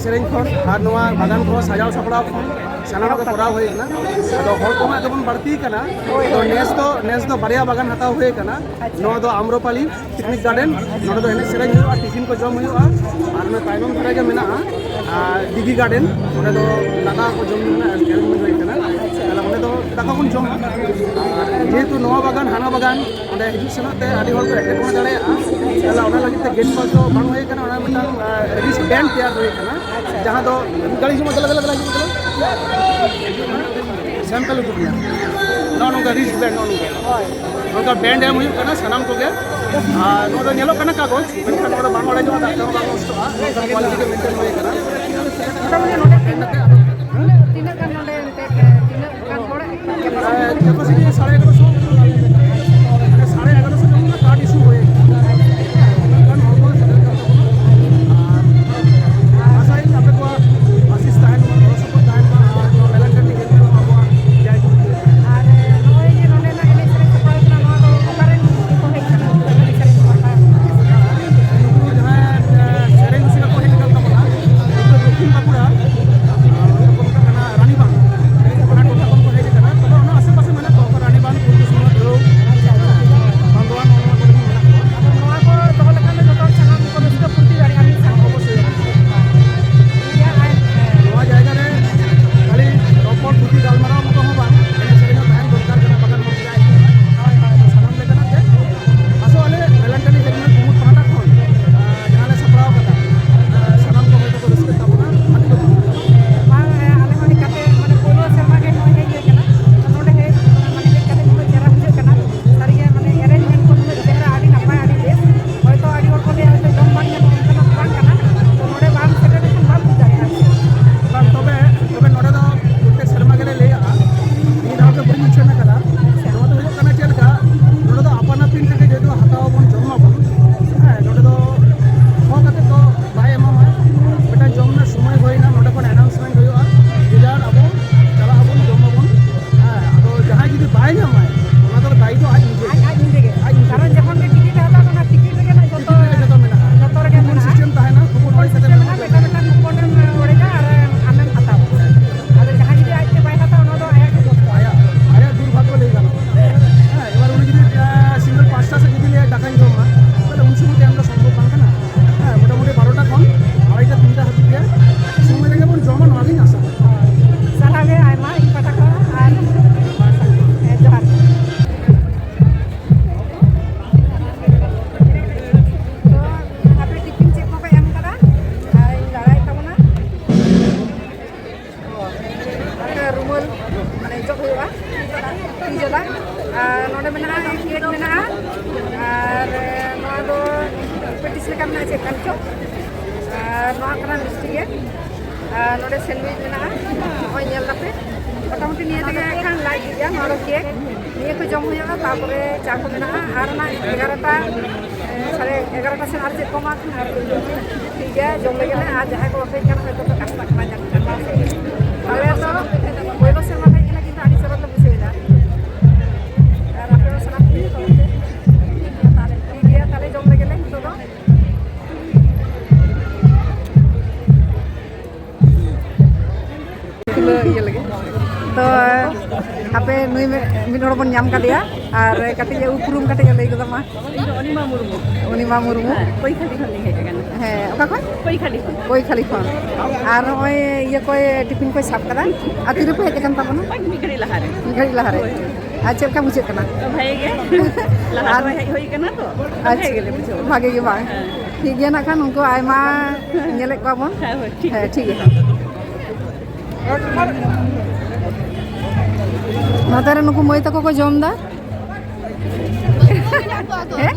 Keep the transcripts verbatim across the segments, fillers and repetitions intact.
ᱥᱮᱨᱮᱧ ᱠᱷᱚᱱ ᱟᱨ ᱱᱚᱣᱟ ᱵᱟᱜᱟᱱ ᱠᱚᱦᱚᱸ ᱥᱟᱡᱟᱣ ᱥᱟᱯᱲᱟᱣ ᱠᱷᱚᱱ ᱥᱟᱱᱟᱢᱟᱜ ᱜᱮ ᱠᱚᱨᱟᱣ ᱦᱩᱭ ᱠᱟᱱᱟ᱾ ᱟᱫᱚ ᱦᱚᱲ ᱠᱚᱢᱟ ᱜᱮᱵᱚᱱ ᱵᱟᱹᱲᱛᱤ ᱠᱟᱱᱟ᱾ ᱦᱳᱭ, ᱛᱚ ᱦᱳᱭ᱾ ᱱᱮᱥ ᱫᱚ, ᱱᱮᱥ ᱫᱚ ᱵᱟᱨᱭᱟ ᱵᱟᱜᱟᱱ ᱦᱟᱛᱟᱣ ᱦᱩᱭ ᱠᱟᱱᱟ᱾ ᱟᱪᱪᱷᱟ᱾ ᱱᱚᱣᱟ ᱫᱚ ᱟᱢᱨᱚᱯᱟᱞᱤ ᱯᱤᱠᱱᱤᱠ ᱜᱟᱨᱰᱮᱱ, ᱱᱚᱰᱮ ᱫᱚ ᱮᱱᱮᱡ ᱥᱮᱨᱮᱧ ᱦᱩᱭᱩᱜᱼᱟ, ᱴᱤᱯᱷᱤᱱ ᱠᱚ ᱡᱚᱢ ᱦᱩᱭᱩᱜᱼᱟ᱾ ᱟᱨ ᱚᱱᱟ ᱛᱟᱭᱱᱚᱢ ᱫᱷᱟᱨᱮ ᱜᱮ ᱢᱮᱱᱟᱜᱼᱟ, ᱟᱨ, ᱰᱤᱜᱤ ᱜᱟᱨᱰᱮᱱ, ᱚᱸᱰᱮ ᱫᱚ ᱫᱟᱠᱟ ᱠᱚ ᱡᱚᱢ ᱧᱩ ᱨᱮᱱᱟᱜ ᱮᱨᱮᱧᱡᱽᱢᱮᱱᱴ ᱦᱩᱭ ᱠᱟᱱᱟ᱾ ᱛᱟᱦᱞᱮ ᱚᱸᱰᱮ ᱫᱚ ᱫᱟᱠᱟ ᱵᱚᱱ ᱡᱚᱢᱟ᱾ ᱟᱨ ᱡᱮᱦᱮᱛᱩ ᱱᱚᱣᱟ ᱵᱟᱜᱟᱱ ᱦᱟᱱᱟ ᱵᱟᱜᱟᱱ, ᱚᱸᱰᱮ ᱦᱤᱡᱩᱜ ᱥᱮᱱᱚᱜ ᱛᱮ ᱟᱹᱰᱤ ᱦᱚᱲ ᱠᱚ ᱮᱴᱠᱮᱴᱚᱬᱮ ᱫᱟᱲᱮᱭᱟᱜᱼᱟ᱾ ᱛᱟᱦᱞᱮ ᱚᱱᱟ ᱞᱟᱹᱜᱤᱫ ᱛᱮ ᱜᱮᱴ ᱯᱟᱥ ᱫᱚ ᱵᱟᱝ ᱦᱩᱭ ᱠᱟᱱᱟ, ᱚᱱᱟ ᱢᱤᱫᱴᱟᱝ, ᱟᱨ, ᱨᱤᱥᱴ ᱵᱮᱱᱰ ᱛᱮᱭᱟᱨ ᱦᱩᱭ ᱠᱟᱱᱟ, ᱡᱟᱦᱟᱸ ᱫᱚ ᱜᱟᱹᱲᱤ ᱦᱤᱡᱩᱜ ᱢᱟ, ᱪᱟᱞᱟᱜ, ᱪᱟᱞᱟᱜ, ᱪᱟᱞᱟᱜ, ᱦᱤᱡᱩᱜ ᱢᱟ, ᱪᱟᱞᱟᱜ᱾ ᱥᱮᱢᱯᱮᱞ ᱩᱫᱩᱜ ᱜᱮᱭᱟ᱾ ᱱᱚᱜᱼᱚ ᱱᱚᱝᱠᱟ ᱨᱤᱥᱴ ᱵᱮᱱᱰ, ᱱᱚᱜᱼᱚ ᱱᱚᱝᱠᱟ᱾ ᱦᱳᱭ᱾ ᱱᱚᱝᱠᱟ ᱵᱮᱱᱰ ᱮᱢ ᱦᱩᱭᱩᱜ ᱠᱟᱱᱟ ᱥᱟᱱᱟᱢ ᱠᱚᱜᱮ᱾ ᱟᱨ ᱱᱚᱣᱟ ᱫᱚ ᱧᱮᱞᱚᱜ ᱠᱟᱱᱟ ᱠᱟᱜᱚᱡᱽ, ᱢᱮᱱᱠᱷᱟᱱ ᱱᱚᱣᱟ ᱫᱚ ᱵᱟᱝ ᱚᱲᱮᱡᱚᱜᱼᱟ, ᱫᱟᱜ ᱛᱮᱦᱚᱸ ᱵᱟᱝ ᱱᱚᱥᱴᱚᱜᱼᱟ᱾ ᱱᱚᱝᱠᱟ ᱠᱳᱣᱟᱞᱤᱴᱤ ᱜᱮ ᱢᱮᱱᱴᱮᱱ ᱦᱩᱭ ᱠᱟᱱᱟ᱾ ᱢᱚᱴᱟᱢᱩᱴᱤ ᱱᱚᱰᱮ ᱵᱮᱱᱰ ᱠᱟᱛᱮ ᱟᱨᱚ ᱛᱤᱱᱟᱹᱜ ᱜᱟᱱ ᱱᱚᱰᱮ ᱮᱱᱛᱮᱫ, ᱛᱤᱱᱟᱹᱜ ᱜᱟᱱ ᱦᱚᱲ? ᱠᱮᱯᱟᱥᱤᱴᱤ ᱥᱟᱲᱮ ᱮᱜᱟᱨᱚᱥᱚ, ᱢᱟᱱᱮ ᱥᱟᱲᱮ ᱮᱜᱟᱨᱚᱥᱚ ᱡᱚᱱ ᱨᱮᱱᱟᱜ ᱠᱟᱨᱰ ᱤᱥᱩ ᱦᱩᱭ ᱠᱟᱱᱟ᱾ ᱩᱱᱟᱹᱜ ᱜᱟᱱ ᱦᱚᱲ ᱠᱚ ᱥᱮᱴᱮᱨ ᱠᱟᱱ ᱛᱟᱵᱚᱱᱟ᱾ ᱟᱨ ᱟᱥᱟᱭᱟᱹᱧ ᱟᱯᱮ ᱠᱚᱣᱟᱜ ᱟᱥᱤᱥ ᱛᱟᱦᱮᱱ ᱢᱟ, ᱜᱚᱲᱚ ᱥᱚᱯᱚᱦᱚᱫ ᱛᱟᱦᱮᱱ ᱢᱟ, ᱟᱨ ᱱᱚᱣᱟ ᱢᱮᱞᱟ ᱴᱟᱺᱰᱤ ᱧᱮᱞ ᱧᱮᱞ ᱟᱵᱚᱣᱟᱜ ᱡᱟᱭᱡᱩᱜᱽ ᱦᱩᱭᱩᱜ ᱢᱟ᱾ ᱟᱨ ᱱᱚᱜᱼᱚᱭ ᱡᱮ ᱱᱚᱰᱮᱱᱟᱜ ᱮᱱᱮᱡ ᱥᱮᱨᱮᱧ ᱥᱟᱯᱲᱟᱣ ᱠᱟᱱᱟ, ᱱᱚᱣᱟ ᱫᱚ ᱚᱠᱟᱨᱮᱱ ᱠᱚ ᱦᱮᱡ ᱠᱟᱱᱟ? ᱮᱱᱮᱡ ᱥᱮᱨᱮᱧ ᱯᱟᱦᱴᱟ? ᱱᱩᱠᱩ ᱡᱟᱦᱟᱸᱭ, ᱮ, ᱥᱮᱨᱮᱧ ᱨᱩᱥᱤᱠᱟ ᱠᱚ ᱦᱮᱡ ᱟᱠᱟᱱ ᱛᱟᱵᱚᱱᱟ, ᱱᱩᱠᱩ ᱫᱚ ᱫᱚᱠᱠᱷᱤᱱ ᱵᱟᱸᱠᱩᱲᱟ, ᱚᱱᱟ ᱠᱚ ᱢᱮᱛᱟᱜ ᱠᱟᱱᱟ ᱨᱟᱱᱤᱵᱟᱸᱫᱷ, ᱚᱱᱟ ᱴᱚᱴᱷᱟ ᱠᱷᱚᱱ ᱠᱚ ᱦᱮᱡ ᱟᱠᱟᱱᱟ᱾ ᱛᱚᱵᱮ ᱚᱱᱟ ᱟᱥᱮ ᱯᱟᱥᱮ ᱢᱮᱱᱟᱜ ᱠᱚᱣᱟ, ᱨᱟᱱᱤᱵᱟᱸᱫᱷ, ᱯᱷᱩᱞᱠᱩᱥᱢᱟ, ᱫᱷᱟᱹᱣ, ᱵᱟᱸᱫᱣᱟᱱ, ᱱᱚᱜᱼᱚ ᱱᱚᱣᱟ ᱠᱚᱨᱮ ᱦᱚᱸ ᱢᱮᱱᱟᱜ ᱠᱚᱣᱟ᱾ ᱟᱫᱚ ᱱᱚᱣᱟ ᱠᱚ ᱫᱚᱦᱚ ᱞᱮᱠᱷᱟᱱ ᱫᱚ ᱡᱚᱛᱚ ᱦᱚᱲ ᱥᱟᱱᱟᱢ ᱠᱚ ᱨᱟᱹᱥᱠᱟᱹ ᱯᱷᱩᱨᱛᱤ ᱫᱟᱲᱮᱭᱟᱜᱼᱟ ᱢᱤᱫ ᱥᱟᱶ᱾ ᱚᱵᱚᱥᱥᱳᱭ᱾ ᱴᱷᱤᱠ ᱜᱮᱭᱟ, ᱟᱨ, ᱮ, ᱱᱚᱣᱟ ᱡᱟᱭᱜᱟ ᱨᱮ ᱠᱷᱟᱹᱞᱤ ᱨᱚᱯᱚᱲ, ᱛᱷᱩᱛᱤ, ᱜᱟᱞᱢᱟᱨᱟᱣ ᱢᱚᱛᱚ ᱦᱚᱸ ᱵᱟᱝ, ᱮᱱᱮᱡ ᱥᱮᱨᱮᱧ ᱦᱚᱸ ᱛᱟᱦᱮᱱ ᱫᱚᱨᱠᱟᱨ ᱠᱟᱱᱟ, ᱵᱟᱠᱷᱟᱱ ᱦᱚᱲ ᱡᱟᱦᱟᱸᱭ ᱠᱚ, ᱦᱳᱭ, ᱦᱳᱭ᱾ ᱥᱟᱱᱟᱢ ᱞᱮᱠᱟᱱᱟᱜ ᱜᱮ ᱟᱥᱚᱜ ᱟᱞᱮ ᱵᱷᱮᱞᱮᱱᱴᱟᱭᱤᱱ ᱰᱮ ᱡᱮᱢᱚᱱ ᱠᱩᱢᱩᱴ ᱯᱟᱦᱴᱟ ᱠᱷᱚᱱ, ᱟᱨ, ᱡᱟᱦᱟᱸ ᱞᱮ ᱥᱟᱯᱲᱟᱣ ᱠᱟᱫᱟ, ᱟᱨ, ᱥᱟᱱᱟᱢ ᱠᱚ ᱦᱚᱭᱛᱳ ᱠᱚ ᱨᱟᱹᱥᱠᱟᱹᱜ ᱛᱟᱵᱚᱱᱟ, ᱟᱹᱰᱤ ᱠᱚ ᱵᱟᱝ, ᱟᱞᱮ ᱦᱚᱸ ᱱᱤᱝᱠᱟᱛᱮ, ᱢᱟᱱᱮ, ᱯᱳᱭᱞᱳ ᱥᱮᱨᱢᱟ ᱜᱮ ᱱᱚᱜᱼᱚᱭ ᱦᱮᱡ ᱦᱩᱭ ᱠᱟᱱᱟ᱾ ᱱᱚᱰᱮ ᱦᱮᱡ, ᱢᱟᱱᱮ, ᱦᱮᱡ ᱠᱟᱛᱮ ᱱᱩᱱᱟᱹᱜ ᱪᱮᱦᱨᱟ ᱵᱩᱡᱷᱟᱹᱜ ᱠᱟᱱᱟ᱾ ᱥᱟᱹᱨᱤᱜᱮ, ᱢᱟᱱᱮ, ᱮᱨᱮᱧᱡᱽᱢᱮᱱᱴ ᱠᱚ ᱱᱩᱱᱟᱹᱜ ᱪᱮᱦᱨᱟ, ᱟᱹᱰᱤ ᱱᱟᱯᱟᱭ, ᱟᱹᱰᱤ ᱵᱮᱥ᱾ ᱦᱚᱭᱛᱳ ᱟᱹᱰᱤ ᱦᱚᱲ ᱠᱚ ᱞᱟᱹᱭᱟ, ᱦᱚᱭᱛᱳ ᱡᱚᱢ ᱵᱟᱝ ᱧᱟᱢᱚᱜᱼᱟ, ᱚᱱᱠᱟᱱᱟᱜ ᱫᱚ ᱵᱟᱝ ᱠᱟᱱᱟ᱾ ᱛᱚ, ᱱᱚᱰᱮ ᱵᱟᱢ ᱥᱮᱴᱮᱨ ᱞᱮᱠᱷᱟᱱ ᱵᱟᱢ ᱵᱩᱡᱽ ᱫᱟᱲᱮᱭᱟᱜᱼᱟ᱾ ᱵᱟᱝ, ᱛᱚᱵᱮ, ᱛᱚᱵᱮ ᱱᱚᱰᱮ ᱫᱚ ᱯᱨᱚᱛᱮᱠ ᱥᱮᱨᱢᱟ ᱜᱮᱞᱮ ᱞᱟᱹᱭᱟᱜᱼᱟ, ᱱᱤᱭᱟᱹ ᱫᱷᱟᱣ ᱜᱮ ᱵᱟᱹᱧ ᱢᱮᱱᱥᱚᱱ ᱟᱠᱟᱫᱟ᱾ ᱱᱚᱣᱟ ᱫᱚ ᱦᱩᱭᱩᱜ ᱠᱟᱱᱟ ᱪᱮᱫ ᱞᱮᱠᱟ, ᱱᱚᱰᱮ ᱫᱚ ᱟᱯᱟᱱ ᱟᱹᱯᱤᱱ ᱛᱮᱜᱮ ᱡᱮᱦᱮᱛᱩ ᱦᱟᱛᱟᱣ ᱟᱵᱚᱱ, ᱡᱚᱢ ᱟᱵᱚᱱ, ᱦᱮᱸ, ᱱᱚᱰᱮ ᱫᱚ ᱦᱚᱦᱚ ᱠᱟᱛᱮ ᱫᱚ ᱵᱟᱭ ᱮᱢᱟᱢᱟ᱾ ᱢᱤᱫᱴᱟᱝ ᱡᱚᱢ ᱨᱮᱱᱟᱜ ᱥᱚᱢᱚᱭ ᱦᱩᱭᱱᱟ, ᱱᱚᱰᱮ ᱠᱷᱚᱱ ᱮᱱᱟᱣᱩᱱᱥᱢᱮᱱᱴ ᱦᱩᱭᱩᱜᱼᱟ, ᱡᱮ ᱡᱟᱨ ᱟᱵᱚ ᱪᱟᱞᱟᱜ ᱟᱵᱚᱱ, ᱡᱚᱢ ᱟᱵᱚᱱ᱾ ᱦᱮᱸ, ᱟᱫᱚ ᱡᱟᱦᱟᱸᱭ ᱡᱩᱫᱤ ᱵᱟᱭ ᱧᱟᱢᱟᱭ, ᱚᱱᱟ ᱫᱚ ᱫᱟᱭᱤ ᱫᱚ ᱟᱡ ᱱᱤᱡᱮ᱾ ᱟᱡ, ᱟᱡ ᱱᱤᱡᱮ ᱜᱮ᱾ ᱟᱡ ᱱᱤᱡᱮ ᱠᱟᱨᱚᱱ ᱜᱮ᱾ ᱡᱚᱠᱷᱚᱱ ᱜᱮ ᱴᱤᱠᱤᱴ ᱮ ᱦᱟᱛᱟᱣ ᱠᱟᱱᱟ, ᱴᱤᱠᱤᱴ ᱨᱮᱜᱮ ᱱᱟᱜ ᱡᱚᱛᱚ, ᱴᱤᱠᱤᱴ ᱨᱮᱜᱮ ᱡᱚᱛᱚ ᱢᱮᱱᱟᱜᱼᱟ᱾ ᱠᱩᱯᱚᱱ ᱠᱩᱯᱚᱱ ᱥᱤᱥᱴᱮᱢ ᱢᱮᱱᱟᱜᱼᱟ, ᱢᱮᱱᱟᱜᱼᱟ᱾ ᱢᱤᱫᱴᱟᱝ, ᱢᱤᱫᱴᱟᱝ ᱠᱩᱯᱚᱱ ᱮᱢ ᱫᱟᱠᱟᱧ ᱡᱚᱢᱟ, ᱛᱟᱦᱞᱮ ᱩᱱ ᱥᱚᱢᱚᱭ ᱫᱚ ᱮᱢ ᱫᱚ ᱥᱚᱢᱵᱷᱚᱵ ᱵᱟᱝ ᱠᱟᱱᱟ᱾ ᱦᱮᱸ, ᱢᱚᱴᱟᱢᱩᱴᱤ ᱵᱟᱨᱚᱴᱟ ᱠᱷᱚᱱ ᱟᱲᱟᱭᱴᱟ ᱛᱤᱱᱴᱟ ᱦᱟᱹᱵᱤᱡ ᱜᱮ ᱥᱚᱢᱚᱭ ᱨᱮᱜᱮ ᱵᱚᱱ ᱡᱚᱢᱟ, ᱱᱚᱣᱟ ᱜᱤᱧ ᱟᱥᱟᱜᱼᱟ᱾ ᱥᱟᱨᱦᱟᱣ ᱜᱮ ᱟᱭᱢᱟ ᱤᱧ ᱯᱟᱦᱴᱟ ᱠᱷᱚᱱ, ᱟᱨ ᱦᱮᱸ, ᱡᱚᱦᱟᱨ ᱜᱮ᱾ ᱛᱚ, ᱟᱯᱮ ᱴᱤᱯᱷᱤᱱ ᱪᱮᱫ ᱠᱚᱯᱮ ᱮᱢ ᱠᱟᱫᱟ? ᱟᱨ ᱤᱧ ᱫᱟᱫᱟᱭ ᱛᱟᱵᱚᱱᱟ᱾ ᱟᱨ ᱨᱩᱢᱟᱹᱞ, ᱢᱟᱱᱮ, ᱡᱚᱜ ᱦᱩᱭᱩᱜᱼᱟ, ᱛᱤ ᱡᱚᱞᱟ᱾ ᱟᱨ ᱱᱚᱰᱮ ᱢᱮᱱᱟᱜᱼᱟ, ᱠᱮᱠ ᱢᱮᱱᱟᱜᱼᱟ, ᱟᱨ ᱱᱚᱣᱟ ᱫᱚ ᱯᱮᱴᱤᱥ ᱞᱮᱠᱟ ᱢᱮᱱᱟᱜᱼᱟ, ᱪᱮᱫ ᱠᱟᱱ ᱪᱚ᱾ ᱟᱨ ᱱᱚᱣᱟ ᱠᱟᱱᱟ ᱢᱤᱥᱴᱤ ᱜᱮ᱾ ᱟᱨ ᱱᱚᱰᱮ ᱥᱮᱱᱰᱣᱤᱪ ᱢᱮᱱᱟᱜᱼᱟ, ᱱᱚᱜᱼᱚᱭ ᱧᱮᱞ ᱫᱟᱯᱮ᱾ ᱢᱚᱴᱟᱢᱩᱴᱤ ᱱᱤᱭᱟᱹ ᱛᱮᱜᱮ ᱮᱱᱠᱷᱟᱱ ᱞᱟᱡ ᱵᱤᱜᱼᱟ, ᱱᱚᱣᱟ ᱫᱚ ᱠᱮᱠ᱾ ᱱᱤᱭᱟᱹ ᱠᱚ ᱡᱚᱢ ᱦᱩᱭᱩᱜᱼᱟ, ᱛᱟᱨᱯᱚᱨᱮ ᱪᱟ ᱠᱚ ᱢᱮᱱᱟᱜᱼᱟ᱾ ᱟᱨ ᱚᱱᱟ ᱮᱜᱟᱨᱚᱴᱟ, ᱮ, ᱥᱟᱲᱮ ᱮᱜᱟᱨᱚᱴᱟ ᱥᱮᱫ ᱟᱨ ᱪᱮᱫ ᱠᱚ ᱮᱢᱟ ᱠᱚ, ᱟᱨ ᱴᱷᱤᱠ ᱜᱮᱭᱟ, ᱡᱚᱢ ᱞᱮᱜᱮ ᱞᱮ᱾ ᱟᱨ ᱡᱟᱦᱟᱸᱭ ᱠᱚ ᱵᱟᱯᱮ ᱦᱮᱡ ᱠᱟᱱᱟ, ᱦᱚᱭᱛᱳ ᱯᱮ ᱠᱟᱥᱛᱟᱜ ᱠᱟᱱᱟ, ᱡᱟᱹᱱᱤᱡ ᱠᱷᱟᱱ ᱵᱟᱝ ᱥᱮ? ᱟᱞᱮ ᱫᱚ ᱯᱳᱭᱞᱳ ᱥᱮᱨᱢᱟ ᱞᱮ ᱦᱮᱡ ᱠᱟᱱᱟ, ᱠᱤᱱᱛᱩ ᱟᱹᱰᱤ ᱪᱚᱨᱚᱠ ᱞᱮ ᱵᱩᱡᱷᱟᱹᱣ ᱮᱫᱟ᱾ ᱟᱨ ᱟᱯᱮ ᱦᱚᱸ ᱥᱟᱱᱟᱢ ᱠᱚ ᱦᱤᱡᱩᱜ ᱛᱟᱵᱚᱱ ᱯᱮ᱾ ᱴᱷᱤᱠ ᱜᱮᱭᱟ, ᱛᱟᱦᱞᱮ ᱡᱚᱢ ᱞᱮᱜᱮ ᱞᱮ ᱱᱤᱛᱚᱜ ᱫᱚ᱾ ᱠᱷᱩᱞᱟᱹ ᱤᱭᱟᱹ ᱞᱟᱹᱜᱤᱫ᱾ ᱛᱚ, ᱦᱟᱯᱮ ᱱᱩᱭ ᱢᱤᱫ, ᱢᱤᱫ ᱦᱚᱲ ᱵᱚᱱ ᱧᱟᱢ ᱠᱟᱫᱮᱭᱟ, ᱟᱨ ᱠᱟᱹᱴᱤᱡ ᱮ ᱩᱯᱨᱩᱢ ᱠᱟᱹᱴᱤᱡ ᱮ ᱞᱟᱹᱭ ᱜᱚᱫᱟ ᱢᱟ᱾ ᱤᱧ ᱫᱚ ᱚᱱᱤᱢᱟ ᱢᱩᱨᱢᱩ᱾ ᱚᱱᱤᱢᱟ ᱢᱩᱨᱢᱩ᱾ ᱦᱮᱸ, ᱠᱳᱭᱠᱷᱟᱞᱤ ᱠᱷᱚᱱ ᱞᱤᱧ ᱦᱮᱡ ᱟᱠᱟᱱᱟ᱾ ᱦᱮᱸ, ᱚᱠᱟ ᱠᱷᱚᱱ? ᱠᱳᱭᱠᱷᱟᱞᱤ ᱠᱷᱚᱱ᱾ ᱠᱳᱭᱠᱷᱟᱞᱤ ᱠᱷᱚᱱ᱾ ᱟᱨ ᱱᱚᱜᱼᱚᱭ ᱤᱭᱟᱹ ᱠᱚᱭ, ᱴᱤᱯᱷᱤᱱ ᱠᱚᱭ ᱥᱟᱵ ᱠᱟᱫᱟ᱾ ᱟᱨ ᱛᱤᱨᱮᱯᱮ ᱦᱮᱡ ᱟᱠᱟᱱ ᱛᱟᱵᱚᱱᱟ? ᱳᱭ ᱢᱤᱫ ᱜᱷᱟᱹᱲᱤᱡ ᱞᱟᱦᱟᱨᱮ᱾ ᱢᱤᱫ ᱜᱷᱟᱹᱲᱤᱡ ᱞᱟᱦᱟᱨᱮ᱾ ᱦᱳᱭ, ᱦᱳᱭ᱾ ᱟᱨ ᱪᱮᱫ ᱞᱮᱠᱟ ᱵᱩᱡᱷᱟᱹᱜ ᱠᱟᱱᱟ? ᱛᱚ, ᱵᱷᱟᱜᱮ ᱜᱮ᱾ ᱞᱟᱦᱟ ᱟᱨ ᱫᱚ ᱦᱮᱡ ᱦᱩᱭ ᱠᱟᱱᱟ ᱛᱚ, ᱟᱪᱪᱷᱟ, ᱵᱷᱟᱜᱮ ᱜᱮᱞᱮ ᱵᱩᱡᱷᱟᱹᱣᱟ᱾ ᱵᱷᱟᱜᱮ ᱜᱮ ᱵᱟᱝ? ᱦᱮᱸ᱾ ᱴᱷᱤᱠ ᱜᱮᱭᱟ, ᱱᱟᱜ ᱠᱷᱟᱱ ᱩᱱᱠᱩ ᱟᱭᱢᱟ ᱧᱮᱞᱮᱫ ᱠᱚᱣᱟ ᱵᱚᱱ᱾ ᱦᱮᱸ, ᱦᱳᱭ, ᱴᱷᱤᱠ ᱦᱮᱸ, ᱜᱮᱭᱟ᱾ ᱴᱷᱤᱠ ᱜᱮᱭᱟ᱾ ᱱᱚᱛᱮ ᱨᱮ ᱱᱩᱠᱩ ᱢᱟᱹᱭ ᱛᱟᱠᱚ ᱠᱚ ᱡᱚᱢ ᱮᱫᱟ᱾ ᱦᱮᱸ?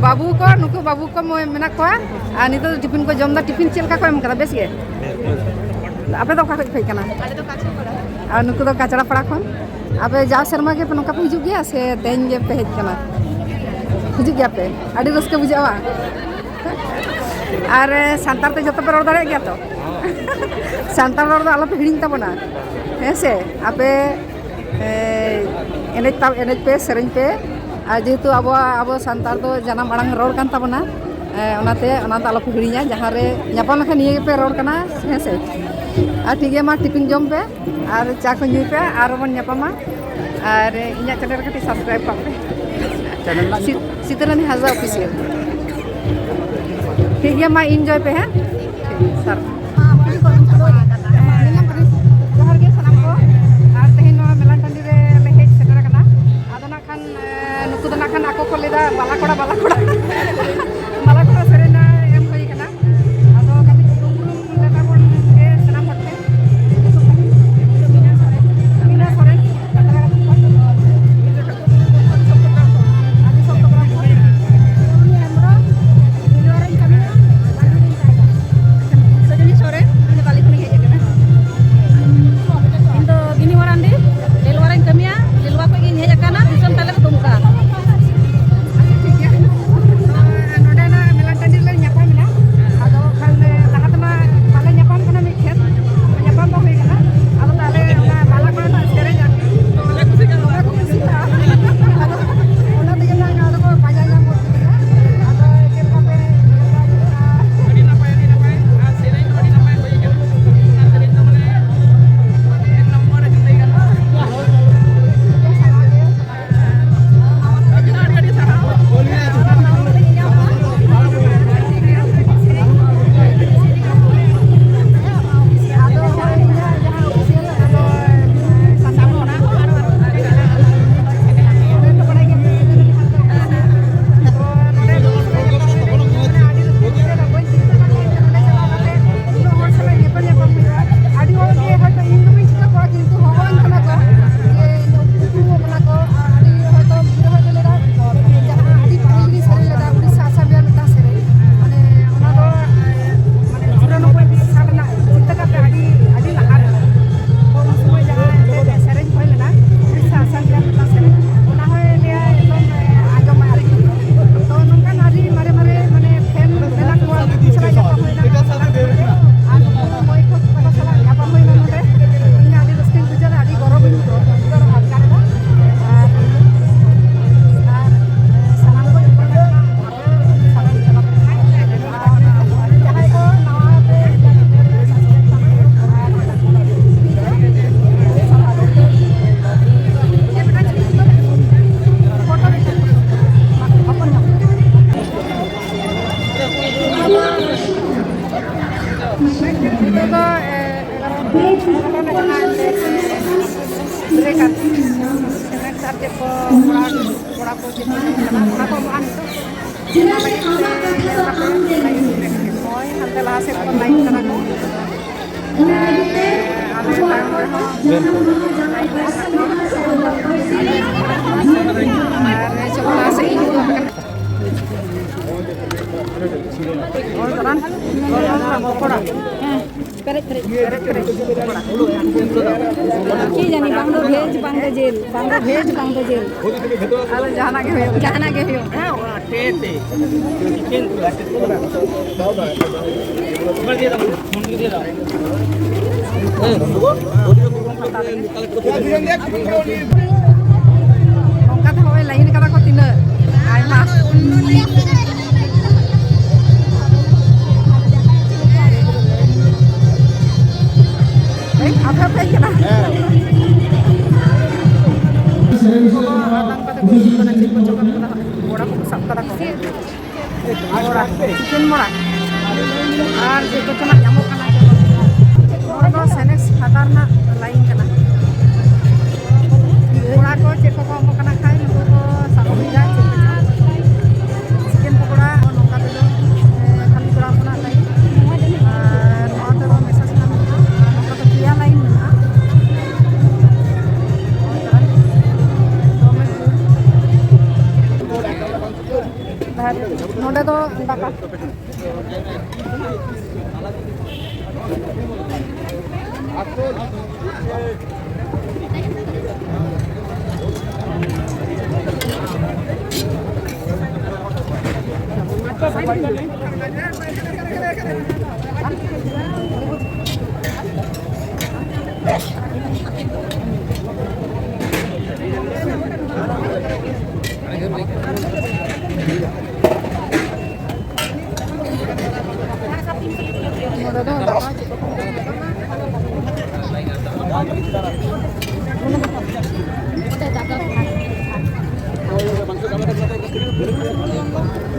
ᱵᱟᱹᱵᱩ ᱠᱚ, ᱱᱩᱠᱩ ᱵᱟᱹᱵᱩ ᱠᱚ ᱢᱟᱹᱭ ᱢᱮᱱᱟᱜ ᱠᱚᱣᱟ᱾ ᱟᱨ ᱱᱤᱛᱚᱜ ᱫᱚ ᱴᱤᱯᱷᱤᱱ ᱠᱚ ᱡᱚᱢ ᱮᱫᱟ᱾ ᱴᱤᱯᱷᱤᱱ ᱪᱮᱫ ᱞᱮᱠᱟ ᱠᱚ ᱮᱢ ᱠᱟᱫᱟ? ᱵᱮᱥ ᱜᱮ? ᱟᱯᱮ ᱫᱚ ᱚᱠᱟ ᱠᱷᱚᱡ ᱯᱮ ᱦᱮᱡ ᱠᱟᱱᱟ? ᱟᱞᱮ ᱫᱚ ᱠᱟᱪᱲᱟᱯᱟᱲᱟ᱾ ᱟᱨ ᱱᱩᱠᱩ ᱫᱚ ᱠᱟᱪᱲᱟᱯᱟᱲᱟ ᱠᱷᱚᱱ᱾ ᱟᱯᱮ ᱡᱟᱣ ᱥᱮᱨᱢᱟ ᱜᱮ ᱱᱚᱝᱠᱟ ᱯᱮ ᱦᱤᱡᱩᱜ ᱜᱮᱭᱟ ᱥᱮ ᱛᱮᱦᱮᱧ ᱜᱮᱯᱮ ᱦᱮᱡ ᱠᱟᱱᱟ? ᱦᱤᱡᱩᱜ ᱜᱮᱭᱟ ᱯᱮ? ᱟᱹᱰᱤ ᱨᱟᱹᱥᱠᱟᱹ ᱵᱩᱡᱷᱟᱹᱜᱼᱟ, ᱵᱟᱝ? ᱟᱨ, ᱮ, ᱥᱟᱱᱛᱟᱲ ᱛᱮ ᱡᱚᱛᱚ ᱯᱮ ᱨᱚᱲ ᱫᱟᱲᱮᱭᱟᱜ ᱜᱮᱭᱟ ᱛᱚ? ᱥᱟᱱᱛᱟᱲ ᱨᱚᱲ ᱫᱚ ᱟᱞᱚ ᱯᱮ ᱦᱤᱲᱤᱧ ᱛᱟᱵᱚᱱᱟ, ᱦᱮᱸ ᱥᱮ? ᱟᱯᱮ, ᱮ, ᱮᱱᱮᱡ ᱛᱟ-, ᱮᱱᱮᱡ ᱯᱮ, ᱥᱮᱨᱮᱧ ᱯᱮ᱾ ᱟᱨ ᱡᱮᱦᱮᱛᱩ ᱟᱵᱚᱣᱟᱜ, ᱟᱵᱚ ᱥᱟᱱᱛᱟᱲ ᱫᱚ ᱡᱟᱱᱟᱢ ᱟᱲᱟᱝ ᱨᱚᱲ ᱠᱟᱱ ᱛᱟᱵᱚᱱᱟ, ᱮ, ᱚᱱᱟᱛᱮ ᱚᱱᱟ ᱫᱚ ᱟᱞᱚ ᱯᱮ ᱦᱤᱲᱤᱧᱟ᱾ ᱡᱟᱦᱟᱸ ᱨᱮ ᱧᱟᱯᱟᱢ ᱞᱮᱠᱷᱟᱱ ᱱᱤᱭᱟᱹ ᱜᱮᱯᱮ ᱨᱚᱲ ᱠᱟᱱᱟ, ᱦᱮᱸ ᱥᱮ? ᱟᱨ ᱴᱷᱤᱠ ᱜᱮᱭᱟ, ᱢᱟ ᱴᱤᱯᱷᱤᱱ ᱡᱚᱢ ᱯᱮ ᱟᱨ ᱪᱟ ᱠᱚ ᱧᱩᱭ ᱯᱮ, ᱟᱨ ᱵᱚᱱ ᱧᱟᱯᱟᱢᱟ᱾ ᱟᱨ ᱤᱧᱟᱹᱜ ᱪᱮᱱᱮᱞ ᱨᱮ ᱠᱟᱹᱴᱤᱡ ᱥᱟᱵᱥᱠᱨᱟᱭᱤᱵ ᱠᱟᱜ ᱯᱮ᱾ ᱪᱮᱱᱮᱞ ᱨᱮᱱᱟᱜ ᱥᱤ- ᱧᱩᱛᱩᱢ? ᱥᱤᱛᱟᱹᱨᱟᱹᱱᱤ ᱦᱟᱸᱥᱫᱟ ᱚᱯᱷᱤᱥᱤᱭᱟᱞ᱾ ᱴᱷᱤᱠ ᱜᱮᱭᱟ, ᱢᱟ ᱤᱱᱡᱚᱭ ᱯᱮ, ᱦᱮᱸ? ᱴᱷᱤᱠ, ᱥᱟᱨ᱾ ᱡᱚᱦᱟᱨ ᱜᱮ ᱥᱟᱱᱟᱢ ᱠᱚ᱾ ᱟᱨ ᱛᱮᱦᱮᱧ ᱱᱚᱣᱟ ᱢᱮᱞᱟ ᱴᱟᱺᱰᱤ ᱨᱮ ᱞᱮ ᱦᱮᱡ ᱥᱮᱴᱮᱨ ᱟᱠᱟᱱᱟ᱾ ᱟᱫᱚ ᱱᱟᱜ ᱠᱷᱟᱱ, ᱮ, ᱱᱩᱠᱩ ᱫᱚ ᱱᱟᱜ ᱠᱷᱟᱱ ᱟᱠᱚ ᱠᱚ ᱞᱟᱹᱭᱫᱟ ᱵᱟᱞᱟ ᱠᱚᱲᱟ, ᱵᱟᱞᱟ ᱠᱚᱲᱟ᱾ ᱵᱟᱞᱟ ᱠᱚᱲᱟ ᱥᱮᱨᱮᱧ ᱮᱢ ᱦᱩᱭ ᱠᱟᱱᱟ᱾ ᱟᱫᱚ ᱠᱟᱹᱴᱤᱡ ᱩᱯᱨᱩᱢ ᱞᱮᱠᱟ ᱵᱚᱱ ᱜᱮ ᱥᱟᱱᱟᱢ ᱦᱚᱲ ᱴᱷᱮᱱ᱾ ᱢᱤᱱᱟ ᱥᱚᱨᱮᱱ, ᱟᱹᱫᱤ ᱥᱚᱛᱚ ᱜᱨᱟᱢ ᱠᱷᱚᱱ᱾ ᱥᱚᱡᱚᱱᱤ ᱥᱚᱨᱮᱱ, ᱤᱧ ᱫᱚ ᱵᱟᱞᱤ ᱠᱷᱚᱱᱤᱧ ᱦᱮᱡ ᱟᱠᱟᱱᱟ᱾ ᱤᱧ ᱫᱚ ᱜᱤᱱᱤ ᱢᱟᱨᱟᱱᱰᱤ, ᱞᱮᱞᱣᱟ ᱨᱮᱧ ᱠᱟᱹᱢᱤᱭᱟ, ᱞᱮᱞᱣᱟ ᱠᱷᱚᱱ ᱜᱤᱧ ᱦᱮᱡ ᱟᱠᱟᱱᱟ, ᱫᱤᱥᱚᱢ ᱛᱟᱞᱮ ᱫᱚ ᱫᱩᱢᱠᱟ᱾ ᱟᱪᱪᱷᱟ, ᱴᱷᱤᱠ ᱜᱮᱭᱟ᱾ ᱱᱚᱰᱮ ᱚᱱᱟ ᱠᱚ ᱮᱢᱚᱜᱼᱟ ᱱᱤᱛᱚᱜ᱾ ᱚᱱᱟ ᱞᱟᱹᱜᱤᱫ ᱛᱮ ᱦᱳᱭ, ᱦᱟᱱᱛᱮ ᱞᱟᱦᱟ ᱥᱮᱫ ᱠᱷᱚᱱ ᱞᱟᱭᱤᱱ ᱠᱟᱱᱟ ᱠᱚ᱾ ᱟᱞᱮ ᱛᱟᱭᱚᱢ ᱨᱮᱦᱚᱸ ᱟᱨ ᱪᱚᱞᱚ ᱞᱟᱦᱟ ᱥᱮᱫ ᱤᱧ ᱩᱫᱩᱜ ᱟᱯᱮ ᱠᱟᱱᱟ᱾ ᱦᱮᱸ᱾ ᱯᱮᱨᱮᱡ, ᱯᱮᱨᱮᱡ᱾ ᱯᱮᱨᱮᱡ, ᱯᱮᱨᱮᱡ᱾ ᱠᱤ ᱡᱟᱹᱱᱤ ᱵᱟᱝ ᱫᱚ ᱵᱷᱮᱡᱽ, ᱵᱟᱝ ᱫᱚ ᱡᱮᱞ, ᱵᱟᱝ ᱫᱚ ᱵᱷᱮᱡᱽ, ᱵᱟᱝ ᱫᱚ ᱡᱮᱞ᱾ ᱟᱫᱚ ᱡᱟᱦᱟᱱᱟᱜ ᱜᱮ ᱦᱩᱭᱩᱜ, ᱡᱟᱦᱟᱱᱟᱜ ᱜᱮ ᱦᱩᱭᱩᱜ᱾ ᱱᱚᱝᱠᱟ ᱛᱮ ᱦᱚᱸᱜᱼᱚᱭ ᱞᱟᱭᱤᱱ ᱠᱟᱫᱟ ᱠᱚ ᱛᱤᱱᱟᱹᱜ ᱟᱭᱢᱟ᱾ ᱦᱮᱡ, ᱟᱯᱮ ᱯᱮ ᱦᱮᱡ ᱠᱟᱱᱟ? ᱦᱟᱞᱟᱝ ᱠᱟᱛᱮ ᱠᱚ ᱤᱫᱤ ᱠᱟᱱᱟ, ᱪᱮᱫ ᱠᱚᱪᱚ ᱠᱟᱱ ᱠᱟᱱᱟ, ᱵᱚᱲᱟ ᱠᱚᱠᱚ ᱥᱟᱵ ᱠᱟᱫᱟ ᱠᱚ᱾ ᱵᱚᱲᱟ, ᱪᱤᱠᱮᱱ ᱵᱚᱲᱟ᱾ ᱟᱨ ᱪᱮᱫ ᱠᱚᱪᱚ ᱱᱟᱜ ᱧᱟᱢᱚᱜ ᱠᱟᱱᱟ᱾ ᱱᱚᱣᱟ ᱫᱚ ᱥᱮᱱᱮᱠᱥ ᱦᱟᱛᱟᱣ ᱨᱮᱱᱟᱜ ᱞᱟᱭᱤᱱ ᱠᱟᱱᱟ᱾ ᱵᱚᱲᱟ ᱠᱚ ᱪᱮᱫ ᱠᱚᱠᱚ ᱮᱢᱚᱜ ᱠᱟᱱᱟ ᱠᱷᱟᱡ, ᱱᱩᱠᱩ ᱠᱚ ᱥᱟᱵ ᱟᱹᱜᱩᱭᱮᱫᱟ, ᱪᱮᱫ ᱠᱚᱪᱚ᱾ ᱪᱤᱠᱮᱱ ᱯᱚᱠᱳᱲᱟ, ᱱᱚᱝᱠᱟ ᱛᱮᱫᱚ, ᱮ, ᱠᱷᱟᱹᱞᱤ ᱠᱚᱲᱟ ᱦᱚᱯᱚᱱᱟᱜ ᱞᱟᱭᱤᱱ᱾ ᱟᱨ ᱱᱚᱣᱟ ᱛᱮᱫᱚ ᱢᱮᱥᱟ ᱥᱟᱱᱟᱢ ᱠᱚ, ᱟᱨ ᱱᱚᱝᱠᱟ ᱫᱚ ᱯᱮᱭᱟ ᱞᱟᱭᱤᱱ ᱢᱮᱱᱟᱜᱼᱟ᱾ ᱫᱚᱢᱮ ᱵᱷᱤᱲ᱾ ᱟᱨ ᱱᱚᱰᱮ ᱫᱚ ᱫᱟᱠᱟ᱾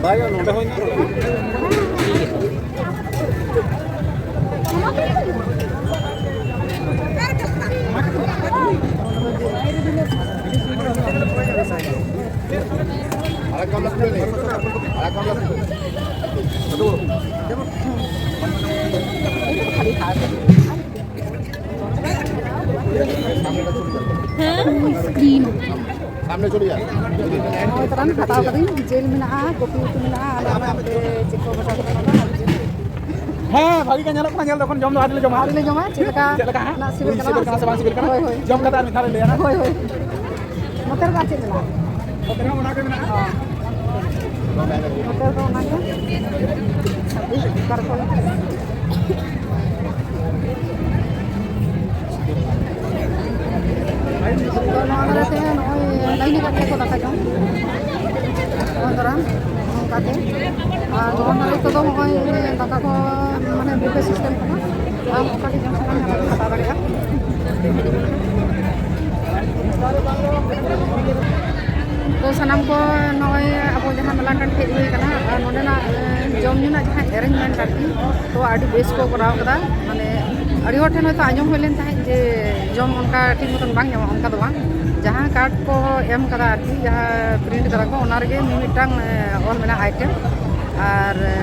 ᱵᱟᱭ, ᱱᱚᱰᱮ ᱦᱚᱸ ᱧᱟᱢᱚᱜᱼᱟ᱾ ᱦᱮᱸ, ᱥᱠᱨᱤᱱ᱾ ᱥᱟᱢᱱᱮ ᱪᱚᱞᱮ ᱡᱟ᱾ ᱱᱚᱜᱼᱚᱭ ᱛᱟᱨᱟᱧ ᱦᱟᱛᱟᱣ ᱠᱟᱹᱫᱟᱹᱧ, ᱡᱤᱞ ᱢᱮᱱᱟᱜᱼᱟ, ᱠᱚᱯᱤ ᱩᱛᱩ ᱢᱮᱱᱟᱜᱼᱟ, ᱟᱨ ᱚᱱᱟ ᱦᱟᱱᱛᱮ ᱪᱮᱫ ᱠᱚ ᱵᱷᱟᱡᱟ ᱠᱚ ᱢᱮᱱᱟᱜᱼᱟ, ᱟᱨ ᱡᱤᱞ᱾ ᱦᱮᱸ, ᱵᱷᱟᱜᱤ ᱜᱮ ᱧᱮᱞᱚᱜ ᱠᱟᱱᱟ, ᱧᱮᱞ ᱫᱚ ᱮᱠᱷᱚᱱ ᱡᱚᱢ ᱫᱚ ᱟᱹᱣᱨᱤ ᱞᱮ ᱡᱚᱢᱟ᱾ ᱟᱹᱣᱨᱤ ᱞᱮ ᱡᱚᱢᱟ, ᱪᱮᱫ ᱞᱮᱠᱟ ᱪᱮᱫ ᱞᱮᱠᱟ ᱦᱟᱸᱜ? ᱱᱟᱜ ᱥᱤᱵᱤᱞ ᱠᱟᱱᱟ, ᱥᱤᱵᱤᱞ ᱠᱟᱱᱟ ᱥᱮ ᱵᱟᱝ ᱥᱤᱵᱤᱞ ᱠᱟᱱᱟ? ᱦᱳᱭ, ᱦᱳᱭ᱾ ᱡᱚᱢ ᱠᱟᱛᱮ ᱟᱨ ᱢᱤᱫ ᱫᱷᱟᱣ ᱞᱮ ᱞᱟᱹᱭᱟ ᱱᱟᱜ᱾ ᱦᱳᱭ, ᱦᱳᱭ᱾ ᱱᱚᱛᱮ ᱨᱮᱫᱚ ᱟᱨ ᱪᱮᱫ ᱢᱮᱱᱟᱜᱼᱟ? ᱱᱚᱛᱮ ᱨᱮᱦᱚᱸ ᱚᱱᱟ ᱜᱮ ᱢᱮᱱᱟᱜᱼᱟ᱾ ᱱᱚᱛᱮ ᱨᱮᱫᱚ ᱚᱱᱟ ᱜᱮ᱾ ᱪᱷᱟᱵᱵᱤᱥ ᱛᱟᱨᱯᱚᱨᱮ᱾ ᱛᱚ, ᱱᱚᱣᱟ ᱫᱷᱟᱨᱮ ᱛᱮ ᱱᱚᱜᱼᱚᱭ ᱞᱟᱭᱤᱱ ᱟᱠᱟᱫ ᱜᱮᱭᱟ ᱠᱚ ᱫᱟᱠᱟ ᱡᱚᱢ᱾ ᱱᱚᱣᱟ ᱫᱷᱟᱨᱟ ᱱᱚᱝᱠᱟ ᱛᱮ᱾ ᱟᱨ ᱱᱚᱣᱟ ᱫᱷᱟᱨᱮ ᱛᱮᱫᱚ ᱱᱚᱜᱼᱚᱭ ᱫᱟᱠᱟ ᱠᱚ ᱢᱟᱱᱮ ᱵᱩᱯᱷᱮ ᱥᱤᱥᱴᱮᱢ ᱠᱟᱱᱟ᱾ ᱟᱢ ᱚᱠᱟ ᱜᱮ ᱡᱚᱢ ᱥᱟᱱᱟ ᱢᱮᱭᱟ, ᱚᱱᱟ ᱜᱮᱢ ᱦᱟᱛᱟᱣ ᱫᱟᱲᱮᱭᱟᱜᱼᱟ᱾ ᱛᱚ, ᱥᱟᱱᱟᱢ ᱠᱚ ᱱᱚᱜᱼᱚᱭ ᱟᱵᱚ ᱡᱟᱦᱟᱸ ᱢᱮᱞᱟ ᱴᱟᱺᱰᱤ ᱦᱮᱡ ᱦᱩᱭ ᱠᱟᱱᱟ, ᱟᱨ ᱱᱚᱸᱰᱮᱱᱟᱜ, ᱮ, ᱡᱚᱢ ᱧᱩ ᱨᱮᱱᱟᱜ ᱡᱟᱦᱟᱸ arrangement ᱟᱨᱠᱤ, ᱛᱚ, ᱟᱹᱰᱤ ᱵᱮᱥ ᱠᱚ ᱠᱚᱨᱟᱣ ᱠᱟᱫᱟ᱾ ᱢᱟᱱᱮ, ᱟᱹᱰᱤ ᱦᱚᱲ ᱴᱷᱮᱱ ᱦᱚᱭᱛᱳ ᱟᱸᱡᱚᱢ ᱦᱩᱭ ᱞᱮᱱ ᱛᱟᱦᱮᱸᱫ ᱡᱮ ᱡᱚᱢ ᱚᱱᱠᱟ ᱴᱷᱤᱠ ᱢᱚᱛᱚᱱ ᱵᱟᱝ ᱧᱟᱢᱚᱜᱼᱟ, ᱚᱱᱠᱟ ᱫᱚ ᱵᱟᱝ᱾ ᱡᱟᱦᱟᱸ ᱠᱟᱨᱰ ᱠᱚ ᱮᱢ ᱠᱟᱫᱟ ᱟᱨᱠᱤ, ᱡᱟᱦᱟᱸ ᱯᱨᱤᱱᱴ ᱠᱟᱫᱟ ᱠᱚ, ᱚᱱᱟ ᱨᱮᱜᱮ ᱢᱤᱢᱤᱫᱴᱟᱝ, ᱮ, ᱚᱞ ᱢᱮᱱᱟᱜᱼᱟ item, ᱟᱨ, ᱮ,